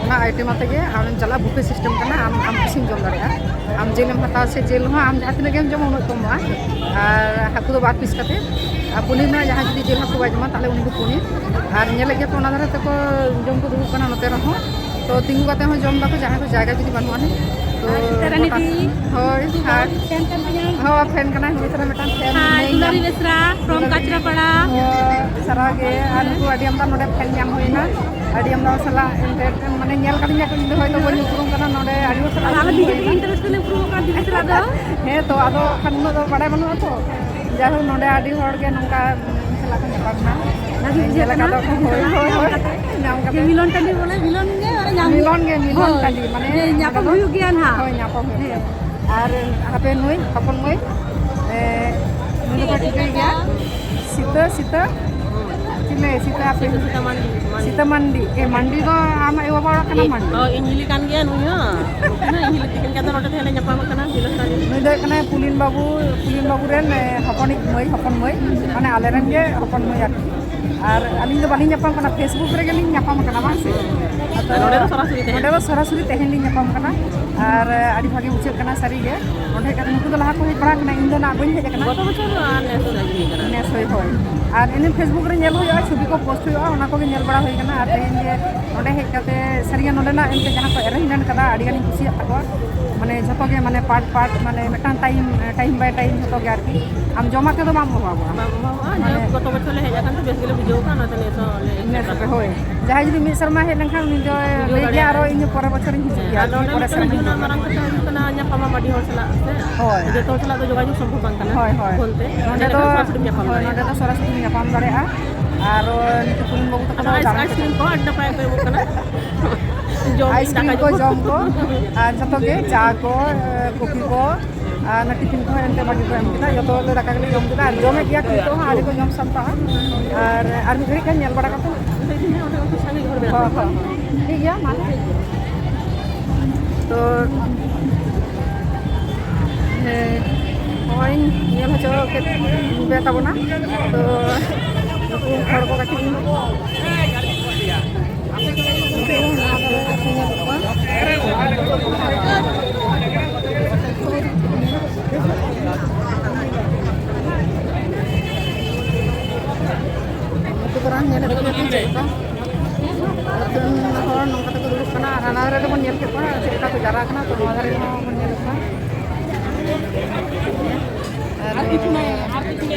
ᱚᱱᱟ item ᱟᱛᱮ ᱜᱮ ᱟᱢᱮᱢ ᱪᱟᱞᱟᱜᱼᱟ, ᱵᱩᱯᱷᱮ ᱥᱤᱥᱴᱮᱢ ᱠᱟᱱᱟ, ᱟᱢ, ᱟᱢ ᱠᱩᱥᱤᱢ ᱡᱚᱢ ᱫᱟᱲᱮᱭᱟᱜᱼᱟ᱾ ᱟᱢ ᱡᱤᱞᱮᱢ ᱦᱟᱛᱟᱣᱟ ᱥᱮ ᱡᱤᱞ ᱦᱚᱸ, ᱟᱢ ᱡᱟᱦᱟᱸ ᱛᱤᱱᱟᱹᱜ ᱜᱮᱢ ᱡᱚᱢᱟ ᱩᱱᱟᱹᱜ ᱠᱚ ᱮᱢᱚᱜᱼᱟ᱾ ᱟᱨ ᱦᱟᱹᱠᱩ ᱫᱚ ᱵᱟᱨ ᱯᱤᱥ ᱠᱟᱛᱮ, ᱟᱨ ᱯᱚᱱᱤᱨ ᱨᱮᱱᱟᱜ ᱡᱟᱦᱟᱸ ᱡᱩᱫᱤ ᱡᱤᱞ ᱦᱟᱹᱠᱩ ᱵᱟᱭ ᱡᱚᱢᱟ, ᱛᱟᱦᱞᱮ ᱩᱱᱤ ᱫᱚ ᱯᱚᱱᱤᱨ᱾ ᱟᱨ ᱧᱮᱞᱮᱫ ᱜᱮᱭᱟ ᱯᱮ ᱚᱱᱟ ᱫᱷᱟᱨᱮ ᱛᱮᱠᱚ ᱡᱚᱢ ᱠᱚ ᱫᱩᱲᱩᱵ ᱠᱟᱱᱟ ᱱᱚᱛᱮ ᱨᱮᱦᱚᱸ᱾ ᱛᱚ ᱛᱤᱸᱜᱩ ᱠᱟᱛᱮ ᱦᱚᱸ ᱡᱚᱢ ᱫᱟᱠᱚ ᱡᱟᱦᱟᱸᱭ ᱠᱚ ᱡᱟᱭᱜᱟ ᱡᱩᱫᱤ ᱵᱟᱹᱱᱩᱜ ᱟᱹᱱᱤᱡ᱾ ᱛᱚ ᱟᱨ ᱪᱤᱛᱟᱹᱨᱟᱱᱤ ᱜᱚᱴᱟ ᱫᱤ? ᱦᱳᱭ, ᱦᱟᱴ᱾ ᱯᱷᱮᱱ ᱠᱟᱱ ᱛᱤᱧᱟᱹ᱾ ᱦᱚᱸ, ᱯᱷᱮᱱ ᱠᱟᱱᱟᱭ, ᱱᱩᱭ ᱛᱟᱨᱟ ᱢᱤᱫᱴᱟᱝ ᱯᱷᱮᱱ᱾ ᱦᱟᱭ, ᱢᱮᱱᱟᱭ ᱫᱩᱞᱟᱨᱤ ᱠᱟᱱᱟ᱾ ᱵᱮᱥᱨᱟ from ᱫᱩᱞᱟᱨᱤ᱾ ᱠᱟᱪᱨᱟᱯᱟᱲᱟ᱾ ᱦᱳᱭ, ᱥᱟᱨᱦᱟᱣ ᱜᱮ᱾ ᱟᱨ ᱱᱩᱠᱩ ᱟᱹᱰᱤ ᱟᱢᱫᱟ ᱱᱚᱰᱮ ᱯᱷᱮᱱ ᱧᱟᱢ ᱦᱩᱭᱱᱟ᱾ ᱟᱹᱰᱤ ᱟᱢᱫᱟ ᱥᱟᱞᱟᱜ ᱮᱱᱛᱮᱫ ᱢᱟᱱᱮ ᱧᱮᱞ ᱠᱟᱫᱤᱧᱟ ᱠᱚ, ᱤᱧ ᱫᱚ ᱦᱚᱭᱛᱳ ᱵᱟᱹᱧ ᱩᱯᱨᱩᱢ ᱠᱟᱱᱟ, ᱱᱚᱰᱮ ᱟᱹᱰᱤ ᱦᱚᱲ ᱥᱟᱞᱟᱜ ᱟᱨ ᱟᱞᱮ ᱩᱯᱨᱩᱢ ᱱᱤᱡᱮ ᱦᱩᱭᱱᱟ᱾ ᱛᱮᱜᱮ international ᱩᱯᱨᱩᱢ ᱟᱠᱟᱱ ᱫᱤᱫᱤ ᱥᱟᱞᱟᱜ ᱫᱚ᱾ ᱦᱮᱸ ᱛᱚ, ᱟᱫᱚ ᱠᱷᱟᱱ ᱩᱱᱟᱹᱜ ᱫᱚ ᱵᱟᱰᱟᱭ ᱵᱟᱹᱱᱩᱜᱼᱟ ᱛᱚ᱾ ᱡᱟᱭᱦᱳᱠ, ᱱᱚᱰᱮ ᱟᱹᱰᱤ ᱦᱚᱲ ᱜᱮ ᱱᱚᱝᱠᱟ ᱥᱟᱞᱟᱜ ᱠᱚ ᱧᱟᱯᱟᱢ ᱮᱱᱟ᱾ ᱵᱷᱟᱜᱮ ᱵᱩᱡᱷᱟᱹᱜ ᱧᱮᱞ ᱠᱟᱱᱟ᱾ ᱟᱠᱟᱫ ᱠᱚ, ᱦᱳᱭ, ᱦᱳᱭ, ᱦᱳᱭ, ᱧᱟᱢ ᱡᱮ ᱠᱟᱛᱮ᱾ ᱢᱤᱞᱚᱱ ᱴᱟᱺᱰᱤ ᱵᱚᱞᱮ, ᱢᱤᱞᱚᱱ ᱜᱮ, ᱢᱟᱱᱮ ᱧᱟᱢ ᱢᱤᱞᱚᱱ ᱜᱮ, ᱢᱤᱞᱚᱱ ᱦᱳᱭ᱾ ᱴᱟᱺᱰᱤ, ᱢᱟᱱᱮ ᱡᱮ ᱧᱟᱯᱟᱢ ᱱᱚᱰᱮ ᱫᱚ ᱦᱩᱭᱩᱜ ᱜᱮᱭᱟ ᱱᱟᱦᱟᱜ᱾ ᱦᱳᱭ, ᱧᱟᱯᱟᱢ ᱦᱩᱭᱩᱜ ᱦᱮᱸ᱾ ᱜᱮᱭᱟ᱾ ᱟᱨ ᱦᱟᱯᱮ ᱱᱩᱭ, ᱦᱚᱯᱚᱱ ᱢᱟᱹᱭ, ᱮ, ᱱᱩᱭ ᱫᱚᱯᱮ ᱴᱷᱤᱠᱟᱹᱭ ᱜᱮᱭᱟ, ᱥᱤᱛᱟᱹ, ᱥᱤᱛᱟᱹ᱾ ᱪᱤᱞᱤ? ᱥᱤᱛᱟ ᱟᱯᱮ? ᱥᱤᱛᱟ ᱢᱟᱱᱰᱤ, ᱢᱟᱱᱰᱤ᱾ ᱥᱤᱛᱟ ᱢᱟᱱᱰᱤ᱾ ᱮ, ᱢᱟᱱᱰᱤ ᱫᱚ ᱟᱢᱟᱜ ᱮ ᱵᱟᱵᱟ ᱚᱲᱟᱜ ᱠᱟᱱᱟ? ᱤᱧ, ᱢᱟᱱᱰᱤ᱾ ᱚ, ᱤᱧ ᱦᱤᱞᱤ ᱠᱟᱱ ᱜᱮᱭᱟ ᱱᱩᱭ ᱦᱚᱸ᱾ ᱱᱩᱠᱤᱱ ᱦᱚᱸ ᱤᱧ ᱦᱤᱞᱤ ᱛᱟᱹᱠᱤᱱ ᱠᱟᱱ ᱫᱚ ᱱᱚᱰᱮ ᱛᱟᱦᱮᱸ ᱞᱮ ᱧᱟᱯᱟᱢ ᱟᱠᱟᱱᱟ, ᱵᱤᱞᱟᱹᱛ ᱠᱟᱹᱢᱤ᱾ ᱱᱩᱭ ᱫᱚ ᱦᱩᱭᱩᱜ ᱠᱟᱱᱟᱭ ᱯᱩᱞᱤᱱ ᱵᱟᱹᱵᱩ, ᱯᱩᱞᱤᱱ ᱵᱟᱹᱵᱩ ᱨᱮᱱ, ᱮ, ᱦᱚᱯᱚᱱᱤᱡ ᱢᱟᱹᱭ, ᱦᱚᱯᱚᱱ ᱢᱟᱹᱭ, ᱢᱟᱱᱮ ᱟᱞᱮ ᱨᱮᱱ ᱜᱮ ᱦᱚᱯᱚᱱ ᱢᱟᱹᱭ ᱟᱨᱠᱤ᱾ ᱟᱨ ᱟᱹᱞᱤᱧ ᱫᱚ ᱵᱟᱹᱞᱤᱧ ᱧᱟᱯᱟᱢ ᱠᱟᱱᱟ, Facebook ᱨᱮᱜᱮ ᱞᱤᱧ ᱧᱟᱯᱟᱢ ᱠᱟᱱᱟ, ᱵᱟᱝ ᱥᱮ? ᱟᱫᱚ ᱱᱚᱰᱮ ᱫᱚ ᱥᱚᱨᱟᱥᱚᱨᱤ ᱛᱟᱦᱮᱸ ᱱᱚᱰᱮ ᱫᱚ ᱥᱚᱨᱟᱥᱚᱨᱤ ᱛᱮᱦᱮᱧ ᱞᱤᱧ ᱧᱟᱯᱟᱢ ᱠᱟᱱᱟ᱾ ᱟᱨ, ᱮ, ᱟᱹᱰᱤ ᱵᱷᱟᱜᱮ ᱵᱩᱡᱷᱟᱹᱜ ᱠᱟᱱᱟ ᱥᱟᱹᱨᱤ ᱜᱮ᱾ ᱱᱚᱰᱮ ᱦᱮᱡ ᱠᱟᱛᱮ ᱱᱩᱠᱩ ᱫᱚ ᱞᱟᱦᱟ ᱠᱚ ᱦᱮᱡ ᱵᱟᱲᱟ ᱟᱠᱟᱱᱟ, ᱤᱧ ᱫᱚ ᱱᱟᱜ ᱵᱟᱹᱧ ᱦᱮᱡ ᱟᱠᱟᱱᱟ᱾ ᱜᱚᱛᱚ ᱵᱚᱪᱷᱚᱨ ᱫᱚ ᱟᱨ ᱱᱮᱥ ᱫᱚ ᱦᱮᱡ ᱦᱩᱭ ᱟᱠᱟᱱᱟ᱾ ᱱᱮᱥ, ᱦᱳᱭ, ᱦᱳᱭ᱾ ᱟᱨ ᱤᱱᱟᱹ Facebook ᱨᱮ ᱧᱮᱞ ᱦᱩᱭᱩᱜᱼᱟ, ᱪᱷᱚᱵᱤ ᱠᱚ post ᱦᱩᱭᱩᱜᱼᱟ, ᱚᱱᱟ ᱠᱚᱜᱮ ᱧᱮᱞ ᱵᱟᱲᱟ ᱦᱩᱭ ᱟᱠᱟᱱᱟ᱾ ᱟᱨ ᱛᱮᱦᱮᱧ ᱡᱮ ᱱᱚᱰᱮ ᱦᱮᱡ ᱠᱟᱛᱮ ᱥᱟᱹᱨᱤᱜᱮ ᱱᱚᱰᱮᱱᱟᱜ ᱮᱱᱛᱮ ᱡᱟᱦᱟᱸ ᱠᱚ arrangement ᱠᱟᱫᱟ, ᱟᱹᱰᱤ ᱜᱟᱱᱤᱧ ᱠᱩᱥᱤᱭᱟᱜ ᱛᱟᱠᱚᱣᱟ᱾ ᱢᱟᱱᱮ ᱡᱷᱚᱛᱚ ᱜᱮ ᱢᱟᱱᱮ part part, ᱢᱟᱱᱮ ᱢᱤᱫᱴᱟᱝ time, time by time ᱡᱷᱚᱛᱚ ᱜᱮ ᱟᱨᱠᱤ᱾ ᱟᱢ ᱡᱚᱢᱟᱜ ᱛᱮᱫᱚ ᱵᱟᱢ ᱚᱵᱷᱟᱵᱚᱜᱼᱟ᱾ ᱵᱟᱝ ᱚᱵᱷᱟᱵᱚᱜᱼᱟ, ᱢᱟᱱᱮ ᱡᱮᱦᱮᱛᱩ ᱜᱚᱛᱚ ᱵᱚᱪᱷᱚᱨ ᱞᱮ ᱦᱮᱡ ᱟᱠᱟᱱ ᱛᱮ ᱵᱮᱥ ᱜᱮᱞᱮ ᱵᱩᱡᱷᱟᱹᱣ ᱟᱠᱟᱫ, ᱚᱱᱟᱛᱮ ᱱᱮᱥ ᱦᱚᱸ ᱞᱮ ᱱᱮᱥ ᱦᱚᱸ, ᱦᱳᱭ᱾ ᱡᱟᱦᱟᱸᱭ ᱡᱩᱫᱤ ᱢᱤᱫ ᱥᱮᱨᱢᱟ ᱦᱮᱡ ᱞᱮᱱᱠᱷᱟᱱ ᱩᱱᱤ ᱫᱚ ᱵᱩᱡᱷᱟᱹᱣ ᱞᱟᱹᱭ ᱜᱮᱭᱟ, ᱟᱨᱚ ᱫᱟᱲᱮᱭᱟᱜᱼᱟ᱾ ᱤᱧ ᱯᱚᱨᱮ ᱵᱚᱪᱷᱚᱨᱤᱧ ᱦᱤᱡᱩᱜ ᱦᱮᱸ, ᱜᱮᱭᱟ, ᱟᱨ ᱱᱚᱰᱮ ᱯᱚᱨᱮ ᱢᱤᱫᱴᱟᱝ ᱥᱮᱨᱢᱟ ᱦᱤᱡᱩᱜ ᱨᱮᱱᱟᱜ ᱢᱟᱨᱟᱝ ᱠᱟᱛᱷᱟ ᱦᱩᱭᱩᱜ ᱠᱟᱱᱟ, ᱧᱟᱯᱟᱢᱟᱢ ᱟᱹᱰᱤ ᱦᱚᱲ ᱥᱟᱞᱟᱜ ᱥᱮ᱾ ᱦᱳᱭ᱾ ᱡᱚᱛᱚ ᱦᱚᱲ ᱥᱟᱞᱟᱜ ᱫᱚ ᱡᱳᱜᱟᱡᱳᱜᱽ ᱥᱚᱢᱵᱷᱚᱵ ᱵᱟᱝ ᱠᱟᱱᱟ᱾ ᱦᱳᱭ, ᱦᱳᱭ᱾ ᱯᱷᱳᱱ ᱛᱮ᱾ ᱦᱳᱭ, ᱱᱚᱰᱮ ᱮᱸᱰᱮᱠᱷᱟᱱ ᱫᱚ ᱥᱚᱨᱟᱥᱚᱨᱤᱢ ᱧᱟᱯᱟᱢ ᱦᱳᱭ, ᱫᱟᱲᱮᱭᱟᱜᱼᱟ᱾ ᱱᱚᱰᱮ ᱫᱚ ᱥᱚᱨᱟᱥᱚᱨᱤᱢ ᱧᱟᱯᱟᱢ ᱫᱟᱲᱮᱭᱟᱜᱼᱟ᱾ ᱟᱨ ᱱᱩᱠᱩ ᱯᱩᱞᱤᱱ ᱵᱟᱹᱵᱩ ᱛᱟᱠᱚ ᱟᱫᱚ ᱫᱚ ᱟᱭᱤᱥ-, ᱡᱟᱱᱟᱢ ᱟᱭᱤᱥᱠᱨᱤᱢ ᱠᱟᱱᱟ᱾ ᱠᱚ ᱟᱹᱰᱤ ᱱᱟᱯᱟᱭ ᱠᱚ ᱮᱢᱚᱜ ᱠᱟᱱᱟ᱾ ᱡᱚᱢ, ᱟᱭᱤᱥᱠᱨᱤᱢ ᱫᱟᱠᱟ ᱠᱚ, ᱡᱚᱢ᱾ ᱡᱚᱢ ᱠᱚ, ᱟᱨ ᱡᱚᱛᱚ ᱜᱮ, ᱪᱟ ᱠᱚ, ᱮ, ᱠᱚᱯᱷᱤ ᱠᱚ, ᱟᱨ ᱚᱱᱟ ᱴᱤᱯᱷᱤᱱ ᱠᱚᱦᱚᱸ ᱮᱱᱛᱮ ᱵᱷᱟᱜᱮ ᱠᱚ ᱮᱢ ᱠᱮᱫᱟ᱾ ᱡᱚᱛᱚ ᱞᱮ ᱫᱟᱠᱟ ᱜᱮᱞᱮ ᱡᱚᱢ ᱠᱮᱫᱟ ᱟᱨ ᱡᱚᱢᱮᱫ ᱜᱮᱭᱟ ᱠᱚ ᱱᱤᱛᱚᱜ ᱦᱚᱸ, ᱟᱹᱣᱨᱤ ᱠᱚ ᱡᱚᱢ ᱥᱟᱢᱴᱟᱣᱟ᱾ ᱟᱨ, ᱟᱨ ᱢᱤᱫ ᱜᱷᱟᱹᱲᱤᱡ ᱠᱷᱟᱱ ᱧᱮᱞ ᱵᱟᱲᱟ ᱠᱟᱛᱮ᱾ ᱦᱳᱭ, ᱦᱳᱭ, ᱦᱳᱭ᱾ ᱴᱷᱤᱠ ᱜᱮᱭᱟ, ᱢᱟ ᱛᱟᱦᱞᱮ᱾ ᱛᱚ, ᱦᱮᱸ, ᱱᱚᱜᱼᱚᱭ ᱧᱮᱞ ᱦᱚᱪᱚ ᱠᱮᱫ ᱯᱮ ᱛᱟᱵᱚᱱᱟ᱾ ᱛᱚ, ᱱᱩᱠᱩ ᱦᱚᱲ ᱠᱚ ᱠᱟᱹᱴᱤᱡ ᱤᱧ ᱧᱮᱞ ᱠᱚᱣᱟ᱾ ᱟᱹᱛᱩ ᱯᱟᱨᱟ ᱧᱮᱞᱮᱫ ᱠᱚᱣᱟ ᱪᱮᱫ ᱞᱮᱠᱟ ᱟᱹᱛᱩ ᱨᱮᱱ ᱦᱚᱲ ᱱᱚᱝᱠᱟ ᱛᱮᱠᱚ ᱫᱩᱲᱩᱵ ᱠᱟᱱᱟ᱾ ᱟᱨ ᱦᱟᱱᱟ ᱫᱷᱟᱨᱮ ᱨᱮᱵᱚᱱ ᱧᱮᱞ ᱠᱮᱫ ᱠᱚᱣᱟ ᱪᱮᱫ ᱞᱮᱠᱟ ᱠᱚ ᱡᱟᱣᱨᱟ ᱠᱟᱱᱟ, ᱛᱚ ᱱᱚᱣᱟ ᱫᱷᱟᱨᱮ ᱨᱮᱦᱚᱸ ᱵᱚᱱ ᱧᱮᱞᱮᱫ ᱠᱚᱣᱟ᱾ ᱟᱨ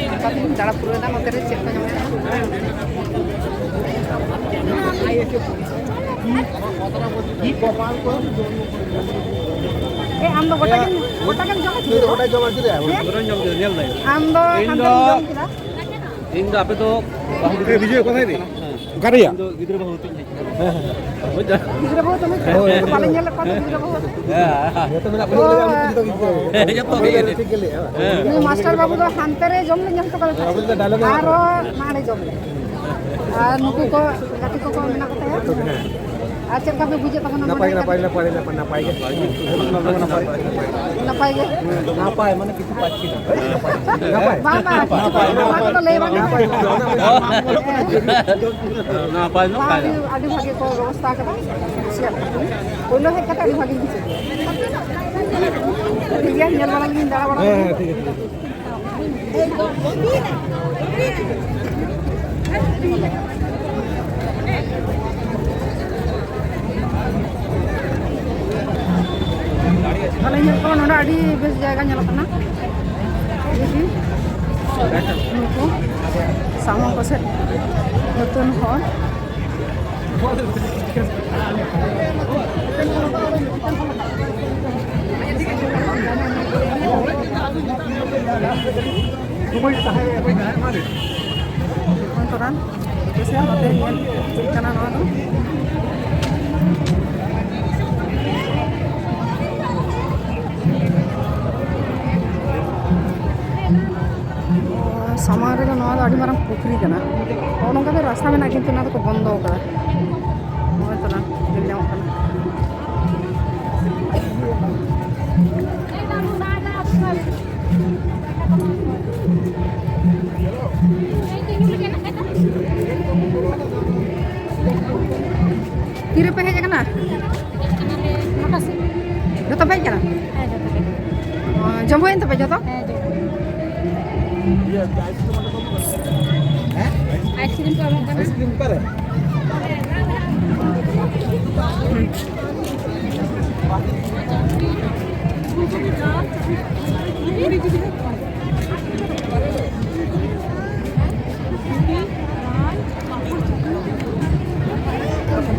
ᱱᱚᱝᱠᱟ ᱛᱮᱵᱚᱱ ᱫᱟᱬᱟ ᱯᱩᱨᱟᱹᱣᱮᱱᱟ ᱱᱚᱛᱮ ᱨᱮ ᱪᱮᱫ ᱠᱚ ᱧᱟᱢᱚᱜ ᱠᱟᱱᱟ᱾ ᱮ, ᱟᱢ ᱫᱚ ᱜᱚᱴᱟ ᱜᱮᱢ, ᱜᱚᱴᱟ ᱜᱮᱢ ᱡᱚᱢᱟ ᱪᱮᱫ? ᱜᱚᱴᱟ ᱡᱚᱢ ᱟᱨ ᱪᱮᱫ? ᱦᱮᱸ? ᱯᱩᱨᱟᱹᱧ ᱡᱚᱢ ᱠᱮᱫᱟ, ᱧᱮᱞ ᱫᱟᱹᱧ᱾ ᱟᱢ ᱫᱚ ᱤᱧ ᱦᱟᱱᱛᱮᱢ ᱫᱚ ᱡᱚᱢ ᱠᱮᱫᱟ? ᱤᱧ ᱫᱚ ᱟᱯᱮ ᱫᱚ ᱵᱟᱹᱦᱩ ᱜᱤᱫᱽᱨᱟᱹ ᱵᱤᱡᱚᱭ ᱚᱠᱟ ᱥᱮᱫ ᱨᱮ? ᱚᱠᱟᱨᱮᱭᱟ? ᱤᱧ ᱫᱚ ᱜᱤᱫᱽᱨᱟᱹ ᱵᱟᱹᱦᱩ ᱟᱹᱛᱤᱧ ᱦᱮᱡ ᱟᱠᱟᱱᱟ᱾ ᱦᱮᱸ, ᱦᱮᱸ, ᱦᱮᱸ᱾ ᱵᱩᱡᱽ ᱫᱟ? ᱜᱤᱫᱽᱨᱟᱹ ᱵᱟᱹᱦᱩ ᱛᱟᱹᱢᱤᱡ ᱦᱳᱭ, ᱠᱟᱱᱟ? ᱦᱳᱭ᱾ ᱵᱟᱞᱮ ᱧᱮᱞ ᱟᱠᱟᱫ ᱠᱚᱣᱟ ᱜᱤᱫᱽᱨᱟᱹ ᱵᱟᱹᱦᱩ᱾ ᱦᱮᱸ᱾ ᱡᱚᱛᱚ ᱢᱮᱱᱟᱜ ᱠᱚᱣᱟ, ᱡᱚᱛᱚ ᱜᱮ᱾ ᱦᱮᱸ, ᱡᱚᱛᱚ ᱜᱮ᱾ ᱴᱷᱤᱠ ᱜᱮ ᱞᱟᱹᱭᱟ, ᱵᱟᱝ? ᱦᱮᱸ᱾ ᱩᱱᱤ ᱢᱟᱥᱴᱟᱨ ᱵᱟᱹᱵᱩ ᱫᱚ ᱦᱟᱱᱛᱮ ᱨᱮ ᱡᱚᱢ ᱞᱮ ᱧᱮᱞ ᱦᱚᱴᱚ ᱠᱟᱫᱮ ᱛᱟᱦᱮᱸᱫ᱾ ᱟᱵᱚ ᱫᱚ dialogue ᱟᱨᱚ ᱢᱟᱲᱟᱝ ᱨᱮ ᱡᱚᱢ ᱞᱮ᱾ ᱟᱨ ᱱᱩᱠᱩ ᱠᱚ ᱜᱟᱛᱮ ᱠᱚᱠᱚ ᱢᱮᱱᱟᱜ ᱠᱚ ᱛᱟᱭᱟ᱾ ᱟᱨ ᱪᱮᱫ ᱞᱮᱠᱟ ᱯᱮ ᱵᱩᱡᱮᱫ ᱛᱟᱵᱚᱱᱟ ᱱᱟᱯᱟᱭ ᱜᱮ, ᱢᱚᱱᱮ ᱱᱟᱯᱟᱭ, ᱠᱟᱛᱮ? ᱱᱟᱯᱟᱭ, ᱱᱟᱯᱟᱭ ᱜᱮ᱾ ᱱᱟᱯᱟᱭ ᱜᱮ? ᱱᱟᱯᱟᱭ, ᱢᱟᱱᱮ ᱠᱤᱪᱷᱩ ᱯᱟᱹᱪᱷᱞᱟᱹ ᱚᱱᱟ ᱠᱚᱫᱚ ᱞᱟᱹᱭ ᱵᱟᱝ ᱜᱟᱱᱚᱜᱼᱟ᱾ ᱱᱟᱯᱟᱭ, ᱵᱟᱝ, ᱱᱟᱯᱟᱭ᱾ ᱟᱹᱰᱤ, ᱟᱹᱰᱤ ᱵᱷᱟᱜᱮ ᱠᱚ ᱵᱮᱵᱚᱥᱛᱷᱟ ᱟᱠᱟᱫᱟ᱾ ᱠᱩᱥᱤᱭᱟᱜ ᱠᱟᱱᱟ᱾ ᱯᱳᱭᱞᱳ ᱦᱮᱡ ᱠᱟᱛᱮ ᱟᱹᱰᱤ ᱵᱷᱟᱜᱮᱧ ᱵᱩᱡᱷᱟᱹᱣ ᱠᱮᱫᱟ᱾ ᱴᱷᱤᱠ ᱜᱮᱭᱟ, ᱧᱮᱞ ᱵᱟᱲᱟ ᱞᱮᱜᱤᱧ, ᱫᱟᱬᱟ ᱵᱟᱲᱟ ᱦᱮᱸ, ᱦᱮᱸ, ᱞᱮᱜᱤᱧ᱾ ᱴᱷᱤᱠ ᱜᱮᱭᱟ, ᱴᱷᱤᱠ ᱜᱮᱭᱟ᱾ ᱛᱟᱦᱞᱮ ᱧᱮᱞ ᱠᱚ ᱱᱚᱰᱮ ᱟᱹᱰᱤ ᱵᱮᱥ ᱡᱟᱭᱜᱟ ᱧᱮᱞᱚᱜ ᱠᱟᱱᱟ᱾ ᱫᱮᱠᱷᱤ, ᱱᱩᱠᱩ ᱥᱟᱢᱟᱝ ᱠᱚ ᱥᱮᱫ ᱱᱚᱛᱩᱱ ᱦᱚᱲ᱾ ᱛᱷᱚᱲᱟ ᱪᱮᱫ ᱠᱟᱱᱟ ᱱᱚᱣᱟ ᱫᱚ? ᱥᱟᱢᱟᱝ ᱨᱮᱫᱚ ᱱᱚᱣᱟ ᱫᱚ ᱟᱹᱰᱤ ᱢᱟᱨᱟᱝ ᱯᱩᱠᱷᱨᱤ ᱠᱟᱱᱟ᱾ ᱱᱚᱜᱼᱚ ᱱᱚᱝᱠᱟ ᱫᱚ ᱨᱟᱥᱛᱟ ᱢᱮᱱᱟᱜᱼᱟ, ᱠᱤᱱᱛᱩ ᱚᱱᱟ ᱫᱚᱠᱚ ᱵᱚᱱᱫᱚ ᱟᱠᱟᱫᱟ᱾ ᱱᱚᱜᱼᱚᱭ ᱛᱚᱨᱟ ᱧᱮᱞ ᱧᱟᱢᱚᱜ ᱠᱟᱱᱟ᱾ ᱛᱤᱨᱮᱯᱮ ᱦᱮᱡ ᱟᱠᱟᱱᱟ? ᱱᱚᱴᱟ ᱥᱮᱫ᱾ ᱡᱚᱛᱚ ᱯᱮ ᱦᱮᱡ ᱟᱠᱟᱱᱟ? ᱦᱮᱸ, ᱡᱚᱛᱚ ᱜᱮ᱾ ᱚ, ᱡᱚᱢ ᱦᱩᱭᱮᱱ ᱛᱟᱯᱮ ᱡᱚᱛᱚ? ᱦᱮᱸ, ᱡᱚᱛᱚ᱾ ᱟᱭᱤᱥᱠᱨᱤᱢ ᱠᱚ ᱮᱢᱚᱜ ᱠᱟᱱᱟ᱾ ᱟᱭᱤᱥᱠᱨᱤᱢ ᱚᱠᱟᱨᱮ?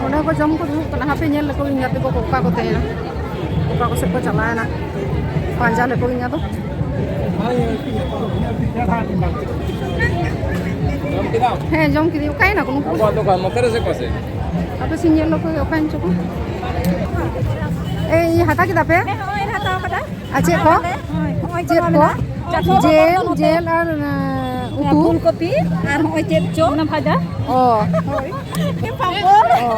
ᱚᱸᱰᱮ ᱠᱚ ᱡᱚᱢ ᱠᱚ ᱫᱩᱲᱩᱵ ᱠᱟᱱᱟ᱾ ᱦᱟᱯᱮ ᱧᱮᱞ ᱞᱮᱠᱚ ᱜᱤᱧ ᱜᱟᱛᱮ ᱠᱚ ᱚᱠᱟ ᱠᱚ ᱛᱟᱦᱮᱸᱭᱟ, ᱚᱠᱟ ᱠᱚ ᱥᱮᱫ ᱠᱚ ᱪᱟᱞᱟᱣᱮᱱᱟ, ᱯᱟᱸᱡᱟ ᱞᱮᱠᱚ ᱜᱤᱧ ᱟᱫᱚ᱾ ᱡᱚᱢ ᱠᱮᱫᱟᱢ? ᱦᱮᱸ, ᱡᱚᱢ ᱠᱤᱫᱟᱹᱧ᱾ ᱚᱠᱟᱭᱮᱱᱟ ᱠᱚ ᱱᱩᱠᱩ? ᱟᱵᱚᱣᱟᱜ ᱫᱚᱠᱟᱱ ᱱᱚᱛᱮ ᱨᱮ ᱥᱮ ᱚᱠᱟ ᱥᱮᱫ? ᱦᱟᱯᱮ ᱥᱮᱧ ᱧᱮᱞ ᱞᱮᱠᱚ ᱚᱠᱟᱭᱮᱱ ᱪᱚ ᱠᱚ᱾ ᱮᱭ, ᱦᱟᱛᱟᱣ ᱠᱮᱫᱟ ᱯᱮ? ᱦᱮᱸ, ᱦᱚᱸᱜᱼᱚᱭ ᱞᱮ ᱦᱟᱛᱟᱣ ᱠᱟᱫᱟ᱾ ᱟᱨ ᱪᱮᱫ ᱠᱚ? ᱦᱳᱭ, ᱦᱚᱸᱜᱼᱚᱭ ᱪᱮᱫ ᱠᱚ? ᱱᱚᱣᱟ ᱢᱮᱱᱟᱜᱼᱟ᱾ ᱡᱮᱞ, ᱱᱚᱛᱮ᱾ ᱡᱮᱞ ᱟᱨ, ᱚᱱᱟ, ᱯᱷᱩᱞ ᱠᱚᱯᱤ ᱟᱨ ᱦᱚᱸᱜᱼᱚᱭ ᱪᱮᱫ ᱪᱚ ᱚᱱᱟ ᱵᱷᱟᱡᱟ᱾ ᱚ᱾ ᱦᱳᱭ᱾ ᱯᱟᱯᱚᱲ᱾ ᱚ᱾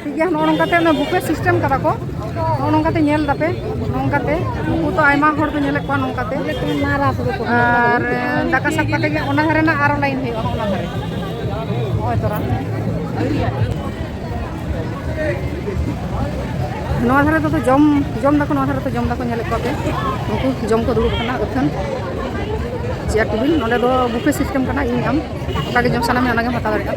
ᱴᱷᱤᱠ ᱜᱮᱭᱟ, ᱱᱚᱜᱼᱚ ᱱᱚᱝᱠᱟᱛᱮ ᱚᱱᱟ ᱵᱩᱯᱷᱮ ᱥᱤᱥᱴᱮᱢ ᱠᱟᱫᱟ ᱠᱚ᱾ ᱱᱚᱜᱼᱚ ᱱᱚᱝᱠᱟᱛᱮ ᱧᱮᱞ ᱫᱟᱯᱮ, ᱱᱚᱝᱠᱟᱛᱮ᱾ ᱱᱩᱠᱩ ᱛᱚ ᱟᱭᱢᱟ ᱦᱚᱲ ᱠᱚ ᱧᱮᱞᱮᱫ ᱠᱚᱣᱟ ᱱᱚᱝᱠᱟᱛᱮ᱾ ᱟᱨ ᱫᱟᱠᱟ ᱥᱟᱵ ᱠᱟᱛᱮ ᱜᱮ ᱚᱱᱟ ᱫᱷᱟᱨᱮ ᱨᱮᱱᱟᱜ ᱟᱨᱚ ᱞᱟᱭᱤᱱ ᱦᱩᱭᱩᱜᱼᱟ, ᱚᱱᱟ ᱫᱷᱟᱨᱮ᱾ ᱱᱚᱜᱼᱚᱭ ᱛᱚᱨᱟ᱾ ᱱᱚᱣᱟ ᱫᱷᱟᱨᱮ ᱫᱚ ᱡᱚᱢ, ᱡᱚᱢ ᱫᱟᱠᱚ, ᱱᱚᱣᱟ ᱫᱷᱟᱨᱮ ᱫᱚ ᱡᱚᱢ ᱫᱟᱠᱚ, ᱧᱮᱞᱮᱫ ᱠᱚᱣᱟ ᱯᱮ᱾ ᱩᱱᱠᱩ ᱡᱚᱢ ᱠᱚ ᱫᱩᱲᱩᱵ ᱟᱠᱟᱱᱟ ᱟᱹᱛᱷᱟᱹᱱ᱾ ᱪᱮᱭᱟᱨ ᱴᱮᱵᱤᱞ, ᱱᱚᱰᱮ ᱫᱚ ᱵᱩᱯᱷᱮ ᱥᱤᱥᱴᱮᱢ ᱠᱟᱱᱟ, ᱤᱧ ᱟᱢ ᱚᱠᱟ ᱜᱮ ᱡᱚᱢ ᱥᱟᱱᱟ ᱢᱮᱭᱟ ᱚᱱᱟ ᱜᱮᱢ ᱦᱟᱛᱟᱣ ᱫᱟᱲᱮᱭᱟᱜᱼᱟ᱾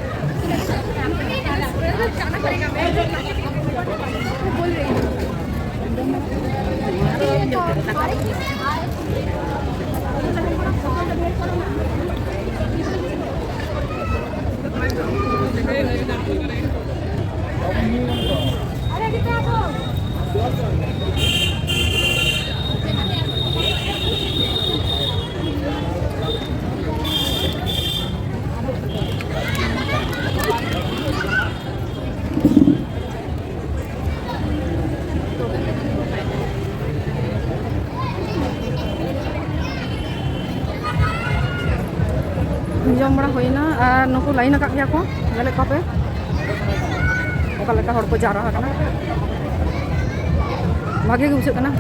ᱡᱚᱢ ᱵᱟᱲᱟ ᱦᱩᱭᱱᱟ ᱟᱨ ᱱᱩᱠᱩ ᱞᱟᱭᱤᱱ ᱟᱠᱟᱫ ᱜᱮᱭᱟ ᱠᱚ, ᱧᱮᱞᱮᱫ ᱠᱚᱣᱟ ᱯᱮ ᱚᱠᱟ ᱞᱮᱠᱟ ᱦᱚᱲ ᱠᱚ ᱡᱟᱣᱨᱟ ᱟᱠᱟᱱᱟ᱾ ᱵᱷᱟᱜᱮ ᱜᱮ ᱵᱩᱡᱷᱟᱹᱜ ᱠᱟᱱᱟ᱾